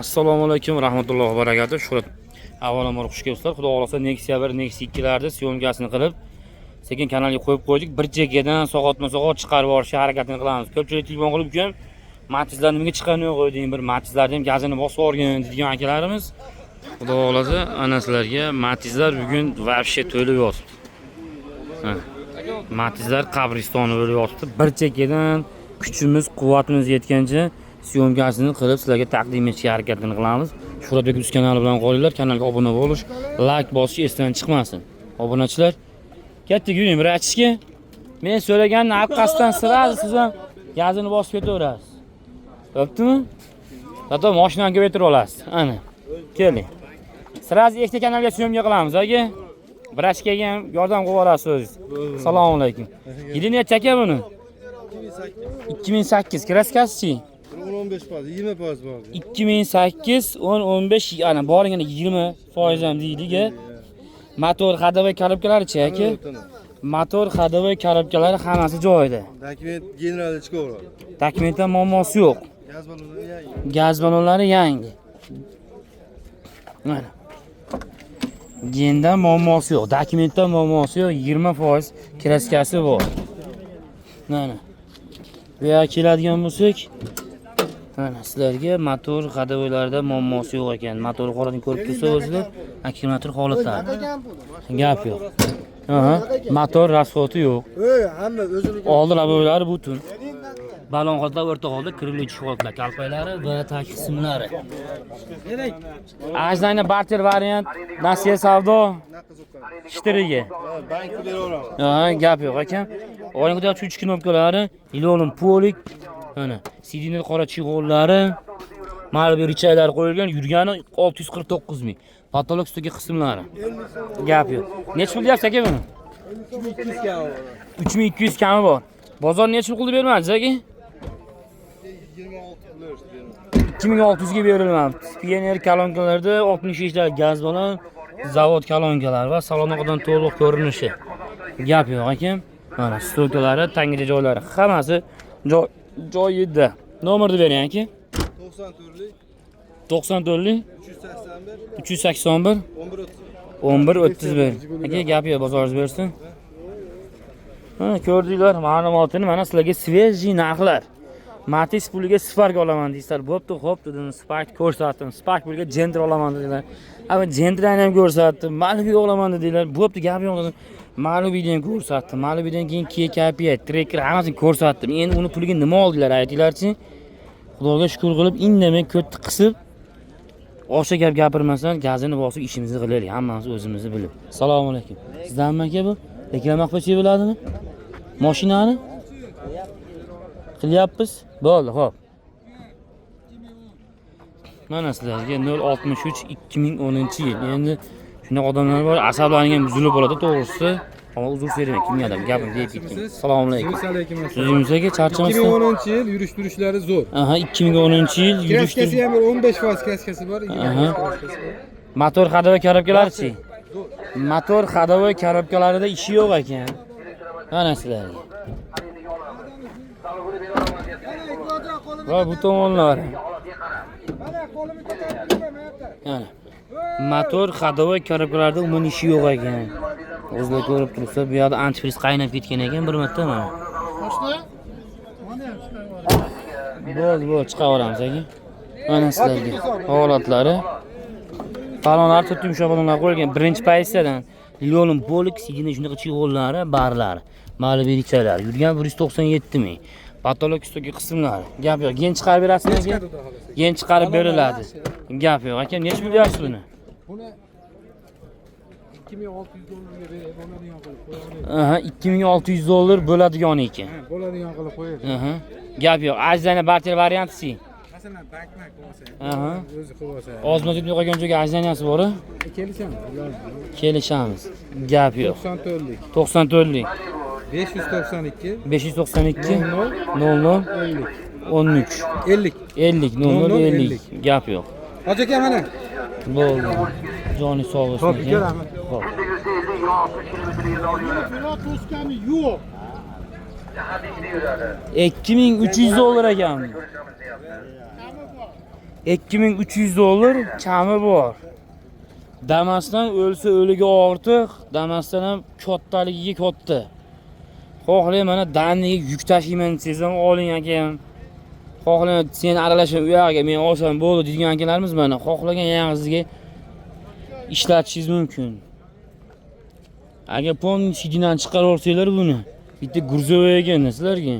Assalomu alaykum rahmatullohi va barakatuh. Shuhrat, avvalambor xush kelibsizlar. Xudo xohlasa, Nexia 1, Nexia 2 larda съёмка sini qilib, sekin kanalga qo'yib qo'ydik. Bir chekkadan soatma-soat chiqarib yuborishga harakatini qilamiz. Ko'pchilik telefon qilib, "Ukam, Matizlar nimaga chiqarmay qo'yding? Bir Matizlarni ham gazini bosib yuborgin", deydigan akalarimiz. Xudo xohlasa, ana sizlarga Matizlar bugun вообще to'lib yotibdi. Ha. Matizlar qabristoni bo'lib yotibdi. Bir chekkadan kuchimiz, quvvatimiz yetgancha съёмка sini qilib sizlarga taqdim etishga harakatini qilamiz. Shuhratbek Uz kanali bilan qolinglar, kanalga obuna bo'lish, layk bosish esdan chiqmasin. Obunachilar, ketdik, yuring братишка. Men so'raganni orqasidan сразу siz ham gazini bosib ketaverasiz. Bo'ptimi? Зато mashinani ko'paytirib olasiz. Ana. Keling. Сразу ikkita kanalga съёмка qilamiz, aka. Братишка ga ham yordam qilib yuborasiz o'zingiz. Assalomu alaykum. Yili necha, aka, buni? 2008. Краска sichi? 10-15%, 20% bor. 2008, 10 15, ana boringana 20% ham deylik a. Motor, ходовой коробка lari-chi, aka? Motor, ходовой коробка lari hammasi joyida. Документ generalda chiqaveradi. Dokumentda muammosi yo'q. Gaz ballonlari yangi. Gaz ballonlari yangi. Mana. Genda muammosi yo'q, dokumentda muammosi yo'q, 20% краска si bor. Mana. Bu yoqqa keladigan bo'lsak, mana sizlarga motor, ходовой larda muammosi yo'q ekan. Motor holatini ko'rib tursa o'zinglar, akkumulyator holatlari. Gap yo'q. Aha, motor расход i yo'q. Ey, hamma o'zini. Oldi лобовой lari butun. Balon holatlar o'rta holda, kirili holatlar, kalpaklari va tag qismlari. Ajnani barter variant, nasiya savdo ishtiriga. Bankka beraveraman. Ha, gap yo'q, aka. Oynaga uch knopkalari, ilonum polik, mana сиденье qora чехол lari, mana bu рычаг lar qo'yilgan, yurgani 649 ming. Потолок ustidagi qismlari. Gap yo'q. Necha pul deyapsiz, aka, buni? 3200 kami bor. 3200 kami bor. Bozor necha pul qilib bermadingiz, aka? 26 pul berishdi. 2600 ga berilmabdi. Pioneer kolonkalarda 65 ta gaz bilan zavod kolonkalari va salonidan to'liq ko'rinishi. Gap yo'q, aka. Mana стойка lari, tangri joylari hammasi joyida. Nomerni bering, aka. 94lik. 94lik. 381. 381. 11 11 31. Aka, gap yo'q, bozoringiz bersin. Mana ko'rdinglar ma'lumotini, mana sizlarga свежий narxlar. Matiz puliga Spark olaman deysizlar. Bo'pti, xo'p dedim, Spark ko'rsatdim. Spark puliga Gentra olaman dedilar. Ama Gentrani ham ko'rsatdim. Malibu olaman dedilar. Bo'pti, gap yo'q dedim. Malibu'ni ham ko'rsatdim. Malibu'dan keyin Kia K5, Tracker hammasini ko'rsatdim. Endi uni puliga nima oldilar, aytinglarchi? Xudoga shukr qilib, indamay ko'tni qisib, osha gap gapirmasdan gazini bosib ishimizni qilaylik, hammamiz o'zimizni bilib. Assalomu alaykum. Sizdanmi, aka, bu? Reklama qilib bo'ladimi? Mashinani? Qilyapmiz. Bo'ldi, xo'p. Mana sizlarga 063 2010-yil. Endi shunaqa odamlar bor, asablari ham buzilib bo'ladi, to'g'risi. Ammo uzr so'rayman, kimga adam gapim deb ketgan. Assalomu alaykum. Alaykum assalom. Tuzukmisiz, aka, charchamasdan? 2010-yil, yurish turishlari zo'r. Aha, 2010-yil, yurish Краска si ham bir 15% краска si bor, 20% краска si bor. Motor, ходовой коробка larichi? Motor, ходовой коробка larida ishi yo'q ekan. Mana sizlarga. Va bu tomonlari. Mana. Motor, ходовой коробка larda umuman ishi yo'q ekan. O'zlar ko'rib turibsizlar, bu yoqda antifriz qaynab ketgan ekan bir marta mana. Bo'ldi, bo'ldi, chiqaveramiz, aka. Mana sizlarga holatlari. Balonlar to'rt yumshoq balonlar qo'yilgan. Birinchi pozitsiyadan Lyonin bo'lik сиденье shunaqa чехол lari, barlari. Malibu richalari. Yurgan 197 ming. Потолок ustidagi qismlari. Gap yo'q. Gen chiqarib berasizmi, aka? Chiqadi, xudo xohlasa. Gen chiqarib beriladi. Gap yo'q. Aka, necha pul deyapsiz buni? Buni 2600 dollarga berib bo'ladigan qilib qo'ya oladi. Aha, 2600 dollar bo'ladigan ekan. Ha, bo'ladigan qilib qo'yadi. Aha. Gap yo'q. Ajzani barter variantisi. Masalan, bank qilib olsa, Aha. o'zi qilib olsa. Ozma yetmay qolgan joyga ajzaniyasi bor. Kelishamiz. Kelishamiz. Gap yo'q. 94lik. 94lik. 592. 592. 00. 00. 50. 13. 50. 50 00. 00. 50. Gap yo'q. Hoji aka, mana. Bo'ldi. Joni sog' bo'lsin. Xo'p, Aka. aka, rahmat. Xo'p. To'skani yo'q. 2300 dollar ekan. 2300 dollar kami bor. Damasdan o'lsa o'liga ortiq, Damasdan ham kattaligiga katta. Xohlang mana danniga yuk tashiyman desangiz ham oling akam. Xohlang sen aralashma u yog'iga men olsam bo'ldi deydigan akalarimiz mana xohlagan yog'ingizga ishlatishingiz mumkin. Agar polniy sididan chiqarib olsanglar buni bitta грузовой ekan sizlarga.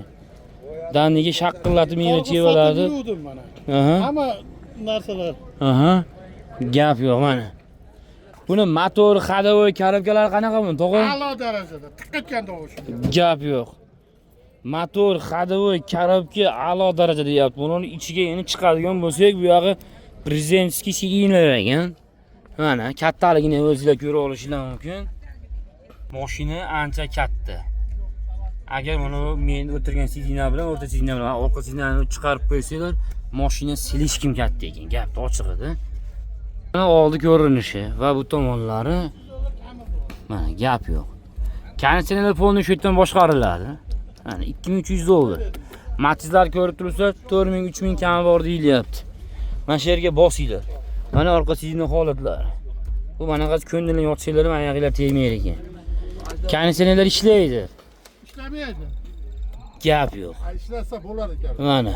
Danniga shaqqillatib meva chevalarni. Yuruvdim mana. Aha. Hamma narsalar. Aha. Gap yo'q mana. Buni motor, ходовой, korobkalari qanaqa buni, to'g'ri? A'lo darajada tiqayotgan tovush. Gap yo'q. Motor, ходовой, korobka a'lo darajada deyapti. Buni ichiga endi chiqadigan bo'lsak, bu yog'i президентский сиденье lar ekan. Mana kattaligini o'zinglar ko'ra olishinglar mumkin. Mashina ancha katta. Agar buni men o'tirgan сиденье bilan o'rta сиденье bilan orqa сиденье ni chiqarib qo'ysanglar, mashina слишком katta ekan, gapni ochig'ida. Mana oldi ko'rinishi va bu tomonlari mana gap yo'q. Konditsioner полный shu yerdan boshqariladi. Mana 2300 dollar. Matizlar ko'rib turibsizlar, 4000 3000 kami bor deyilyapti. Mana shu yerga bosinglar. Mana orqa сиденье holatlari. Bu manaqasi ko'ndalang yotsanglar ham oyog'inglar tegmaydi ekan. Konditsionerlar ishlaydi. Ishlamaydi. Gap yo'q. Ha, ishlasa bo'lar ekan. Mana.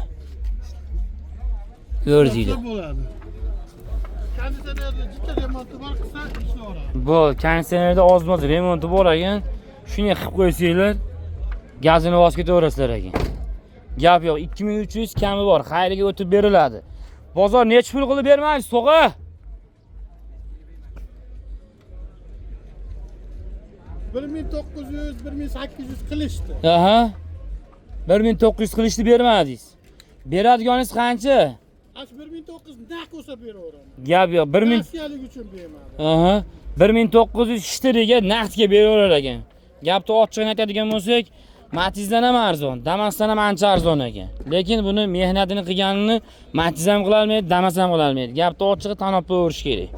Ko'rdinglar. Ishlasa bo'ladi. Konditsionerni jitta remonti bor qilsa ishlayveradi. Bu konditsionerda oz-moz remonti bor ekan. Shuni qilib qo'ysanglar, gazini bosib ketaverasizlar ekan. Gap yo'q. 2300 kami bor. Xayriga o'tib beriladi. Bozor nechi pul qilib bermaysiz, tog'a? 1900, 1800 qilishdi. Aha. 1900 qilishni bermadingiz. Beradiganingiz qancha? Ash 1900 naq bo'lsa beraveraman. Gap yo'q. 1000 Rossiyalik uchun bermadim. Aha. 1900 shtiriga naqdga beraverar ekan. Gapni ochiqini aytadigan bo'lsak, Matizdan ham arzon, Damasdan ham ancha arzon ekan. Lekin buni mehnatini qilganini Matiz ham qila olmaydi, Damas ham qila olmaydi. Gapni ochig'i tan olib qo'yaverish kerak.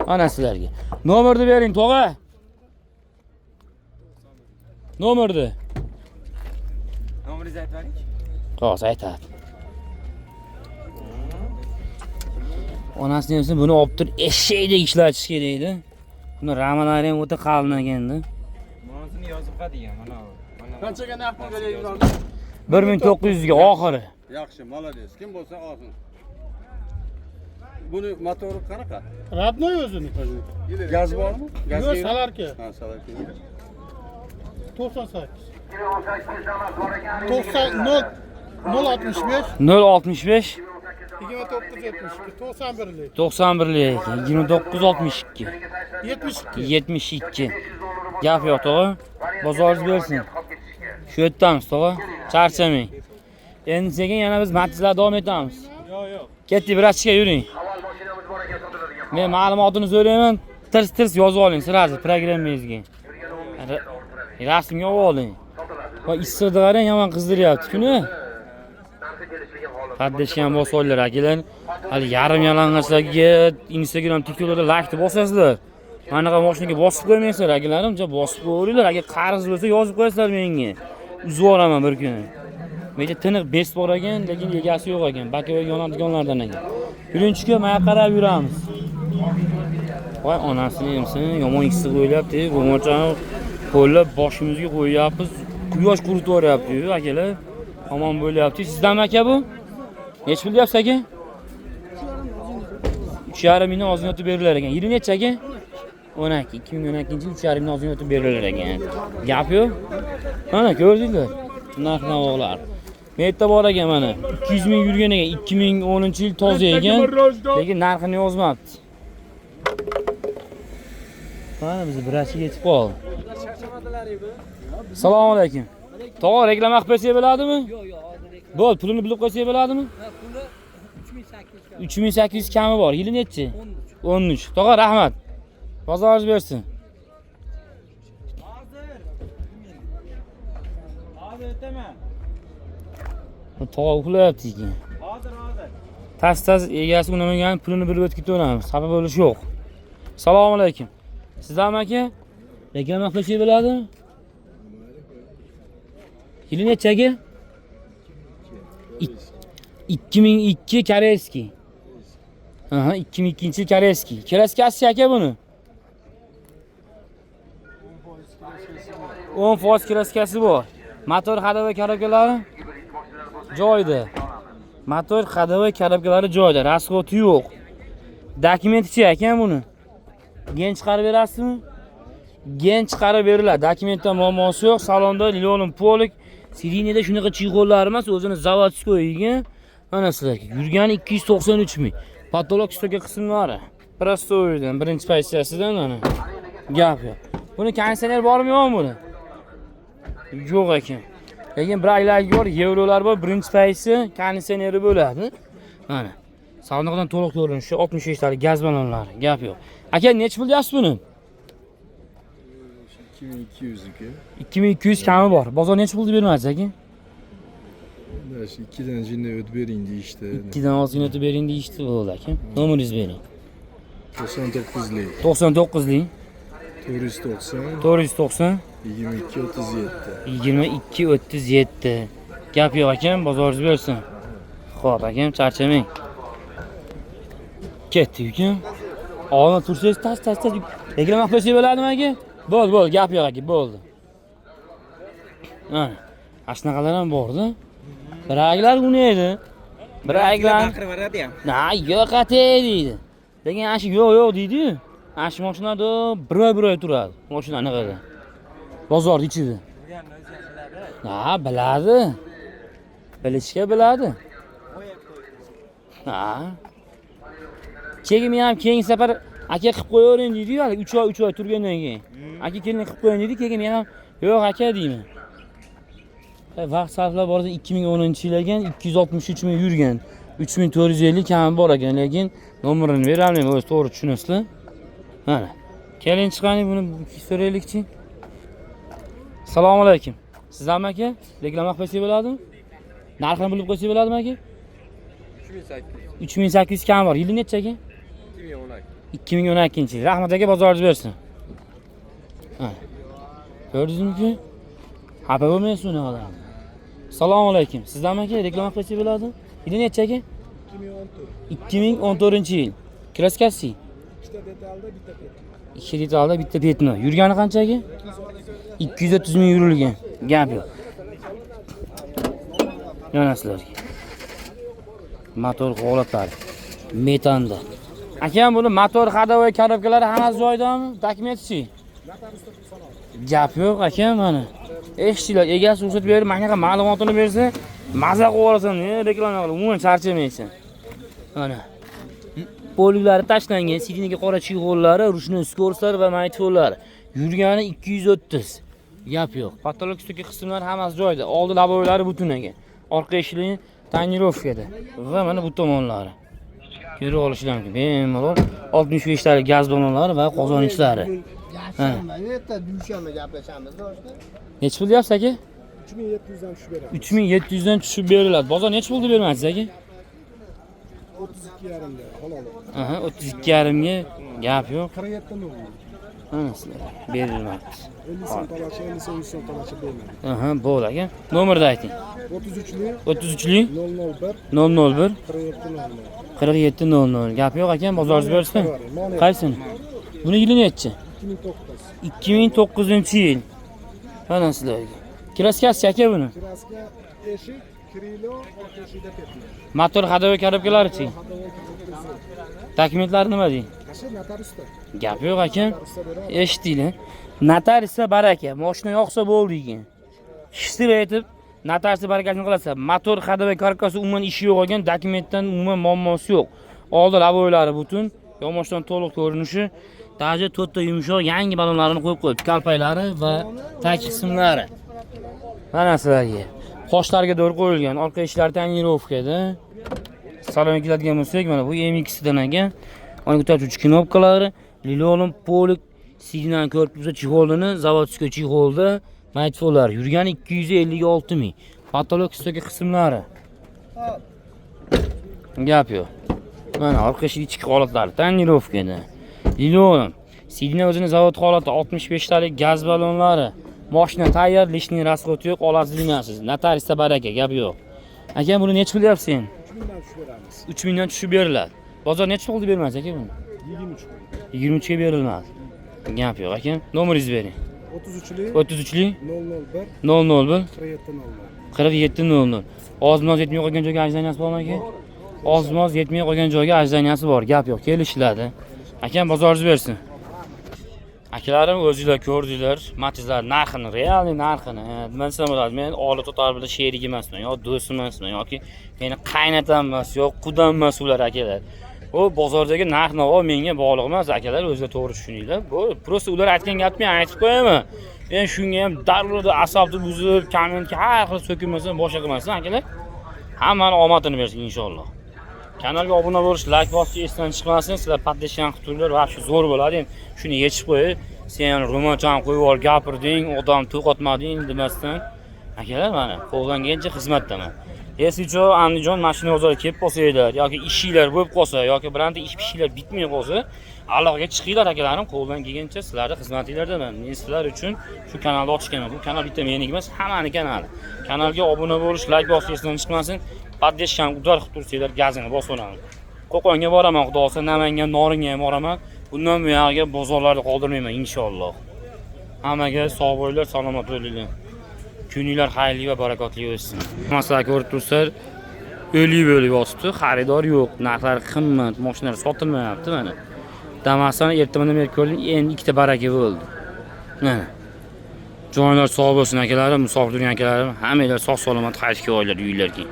Mana sizlarga. Nomerni bering, tog'a. Nomerni. Nomeringizni aytib bering. Hozir aytadi. Onasini emsin buni olib turib eshakdek ishlatish kerak edi. Buni ramalari ham o'ta qalin ekanda. Monosini yozib qadigan mana bu. Mana bu. Qanchaga naq pul beraylik? 1900 ga oxiri. Yaxshi, молодец. Kim bo'lsa olsin. Buni motori qanaqa? Родной o'zini. Gaz bormi? Gaz Yo'q, solarka. Ha, solarka. 98. 90 0 065 065 29 72 91lik. 91lik ekan. 29 62 72. 72. Gap yo'q, tog'a. Bozoringiz bersin. Shu yerdamiz, tog'a. Charchamang. Endi sekin yana biz Matizlar davom etamiz. Yo'q, yo'q. Ketdik, братишка, yuring. Men ma'lumotini so'rayman, tirs tirs yozib oling сразу programmangizga. Rasmga olib oling. Va issiqda qarang, yomon qizdiryapti kuni. Поддержка ham bosib olinglar akalar. Hali yarim yalang'ochlarga Instagram, TikToklarda laykni bosasizlar. Manaqa mashinaga bosib qo'ymaysizlar akalarim, bosib qo'yaveringlar. Agar qarz bo'lsa yozib qo'yasizlar menga. Uzib yuboraman bir kuni. Menga tiniq bes bor ekan, lekin egasi yo'q ekan. Bakovga yonadiganlardan ekan. Birinchiga mana qarab yuramiz. Voy onasini emsin, yomon issiq o'ylayapti. Ro'molchani qo'llab boshimizga qo'yyapmiz. Quyosh quritib yuboryapti-yu akalar. Yomon bo'lyapti. Sizdanmi aka bu? Nechi pul deyapsiz aka? 3,5 mingdan ozgina o'tib berilar ekan. Yili necha aka? 12, 2012 yil 3,5 mingdan ozgina o'tib berilar ekan. Gap yo'q. Mana ko'rdinglar. Narx navolar. Bu yerda bor ekan mana. 200 ming yurgan ekan. 2010 yil toza ekan. Lekin narxini yozmabdi. Mana bizni братишка yetib qoldi. Assalomu alaykum. Tog'a, reklama qilib qo'ysak bo'ladimi? Yo'q, yo'q, hozir reklama. Bo'l, pulini bilib qo'ysak bo'ladimi? Ha, puli 3800 3800 kami bor. Yili nechi? 13. 13. Tog'a, rahmat. Bozoringiz bersin. Hozir. Hozir o'taman. Tog'a uxlayapti ekan. Hozir, hozir. Tas tas egasi unamagan pulini bilib o'tib ketaveramiz. Xafa bo'lish yo'q. Assalomu alaykum. Sizlarmi aka? Reklama qilsak bo'ladimi? Yili nechi aka? 2002 корейский. Aha, 2002 yil корейский. Краска si aka buni? 10% краска si bor. Motor ходовой коробка lari joyida. Motor ходовой коробка lari joyida, расход i yo'q. Dokumentichi aka buni? Ген chiqarib berasizmi? Ген chiqarib beriladi. Dokumentda muammosi yo'q. Salonda линолеум полик, сиденье da shunaqa чехол lar emas, o'zini заводской ekan. Mana sizlarga yurgani 293 ming. Потолок стойка qismlari. Простой dan, birinchi pozitsiyasidan mana. Gap yo'q. Buni konditsioner bormi yo'qmi buni? Yo'q ekan. Lekin braklar bor, yevrolar bor, birinchi pozitsiya konditsioneri bo'ladi. Mana. Salondan to'liq ko'rinishi 65 talik gaz ballonlari, gap yo'q. Aka, necha pul deyapsiz buni? 2200'lük. 2200 kami bor. Bozor necha pul deb bermaysiz aka? Şu ikiden cinne öt bering deyishdi. 2dan ozgina o'tib bering deyishdi bo'ldi aka. Nomeringizni bering. 99'lik, 99lik 490, 490 22 37. 22 37. Gap yo'q akam, bozoringiz bo'lsin. Xo'p akam, charchamang. Ketdik ukam. Oldin tursangiz tas tas tas reklama qilib qo'ysak bo'ladimi aka? Bo'ldi, bo'ldi, gap yo'q aka, bo'ldi. Mana, ana shunaqalar ham borda. Biraklar uni edi. Biraklar Baqirib yuboradi ham. Na, yo'q ate deydi. Lekin ana shu yo'q yo'q deydi-yu. Ana shu mashinada bir oy bir oy turadi. Mashina anaqada. Bozorni ichida. Yurganini o'zi ham biladi. Ha, biladi. Bilishga biladi. Ha. Keyin men ham keyingi safar aka qilib qo'yavering deydi-yu, hali 3 oy 3 oy turgandan keyin. Aka keling qilib qo'ying deydi, keyin men ham yo'q aka deyman. Vaqt sarflab borsa 2010-yil ekan, 263 ming yurgan. 3450 kami bor ekan, lekin nomerini berolmayman, o'zi to'g'ri tushunasizlar. Mana. Keling chiqaylik buni so'raylikchi. Assalomu alaykum. Sizlarmi aka? Reklama qilib qo'ysak bo'ladimi? Narxini bilib qo'ysak bo'ladimi aka? 3800. 3800 kami bor. Yili necha aka? 2012. 2012-yil. Rahmat aka, bozoringiz bersin. Ha. Ko'rdingizmi? Xafa bo'lmaysiz unaqalardan. Assalomu alaykum. Sizlarmi aka? Reklama qilib qo'ysak bo'ladimi? Yili necha aka? 2014-yil. Краска si? Ikkita detalda bitta пятно. Yurgani qancha aka? 230 ming yurilgan. Gap yo'q. Yana sizlarga. Motor holatlari. Metanda. Akam buni motor ходовой коробка lari hammasi joyidami? Dokumentchi? Gap yo'q akam mana. Eshitinglar, egasi ruxsat berib, mana bunaqa ma'lumotini bersa, maza qilib yuborasan, reklama qilib, umuman charchamaysan. Mana. Полик lari tashlangan, сиденье ga qora чехол lari, ручной скорость lar va magnitofonlar. Yurgani 230. Gap yo'q. Потолок ustki qismlar hammasi joyida. Oldi лобовой lari butun ekan. Orqa eshigi тонировка da va mana bu tomonlari. Ko'rib olishlar mumkin. Bemalol 65 talik gaz ballonlari va qozon ichlari. Yakshanba, erta dushanba gaplashamiz do'stlar. Necha pul deyapsiz aka? 3700 dan tushib beramiz. 3700 dan tushib beriladi. Bozor necha pul deb bermaysiz aka? 32,5 ga halol. Aha, 32,5 ga gap yo'q. 47 nol. Mana sizlarga berilmayapti. 50 so'm to'lachi, 50 so'm 100 so'm to'lachi bermaydi. Aha, bo'ldi aka. Nomerni ayting. 33lik 33lik 001 001 47 00. 47 00. Gap yo'q aka, bozoringiz bersin. Qaysini? Buni yili nechi? 2009. 2009-yil. Mana sizlarga. Краска si aka buni? Краска eshik, крыло, orqa eshikda пятно. Motor ходовой коробка larichi? Ходовой коробка si. Dokumentlari nima deng? Qasha notariusda. Gap yo'q aka. Notariusda beradi. Eshitdinglar. Notariusda baraka. Mashina yoqsa bo'ldi ekan. Shishtirib aytib, notariusda barakasini qilasan. Motor ходовой коробка si umuman ishi yo'q ekan, dokumentdan umuman muammosi yo'q. Oldi лобовой lari butun, yonboshdan to'liq ko'rinishi. Даже to'rtta yumshoq yangi ballonlarini qo'yib qo'yibdi. Kalpaklari va tag qismlari. Mana sizlarga. Qoshlarga to'g'ri qo'yilgan. Orqa eshiklari тонировка da. Salonga keladigan bo'lsak, mana bu MX dan ekan. Oyna ko'taruvchi knopkalari, линолеум, полик, сиденье ni ko'rib tursa чехол ini, заводской чехол da magnitofonlar. Yurgani 256 ming. Потолок ustidagi qismlari. Gap yo'q. Mana orqa eshik ichki holatlari, тонировка da. Линолеум. Сиденье o'zini zavod holati, 65 talik gaz ballonlari. Mashina tayyor, лишний расход yo'q, olasiz bilmaysiz. Notariusda baraka, gap yo'q. Aka, buni necha pul deyapsiz sen? 3000 dan tushib beramiz. 3000 dan tushib beriladi. Bozor necha pulga bermas aka buni? 23. 23 ga berilmadi. Gap yo'q aka. Nomeringizni bering. 33lik 33lik 001 001 47 00. 47 00. Oz-moz yetmay qolgan joyga ajdaniyasi bormi aka? Oz-moz yetmay qolgan joyga ajdaniyasi bor. Gap yo'q, kelishiladi. Akam, bozoringiz bersin. Akalarim, o'zinglar ko'rdinglar, Matizlar narxini, реальный narxini. Nima desam bo'ladi? Men Olib Totar bilan sherik emasman, yo do'st emasman, yoki meni qaynatam emas, yo qudam emas ular, akalar. U bozordagi narx navo menga bog'liq emas, akalar, o'zinglar to'g'ri tushuninglar. Bu просто ular aytgan gapni men aytib qo'yaman. Men shunga ham darrov asabni buzib, kommentga har xil so'kinmasam, boshqa qilmasam, akalar. Hammani omadini bersin inshaalloh. Kanalga obuna bo'lish, layk bosish esdan chiqmasin. Sizlar поддержка qilib turinglar, вообще zo'r bo'ladi. Endi shuni yechib qo'yib, sen ro'molchani qo'yib ol, gapirding, odam to'xtatmading demasdan, akalar, mana qo'ldan kelgancha xizmatdaman. Если что, Andijon mashina bozoriga kelib qolsanglar yoki ishinglar bo'lib qolsa yoki bironta ish pishinglar bitmay qolsa, aloqaga chiqinglar, akalarim, qo'ldan kelgancha sizlarni xizmatinglardaman. Men sizlar uchun shu kanalni ochganman. Bu kanal bitta meniki emas, hammani kanali. Kanalga obuna bo'lish, layk bosish esdan chiqmasin. Поддержка ni удар qilib tursanglar, gazini bosib olaman. Qo'qonga boraman, xudo xohlasa, Namangan, Noringa ham boraman. Bundan buyog'iga bozorlarni qoldirmayman inshaalloh. Hammaga sog' bo'linglar, salomat bo'linglar. Kuninglar xayrli va barakotli o'tsin. Masalan, ko'rib tursangiz, o'lik bo'lib yotibdi, xaridor yo'q, narxlar qimmat, mashinalar sotilmayapti mana. Damasdan ertamandan beri ko'rdim, endi ikkita baraka bo'ldi. Mana. Jonlar sog' bo'lsin, akalarim, musofir turgan akalarim, hammanglar sog' salomat qaytib kelinglar uylarga.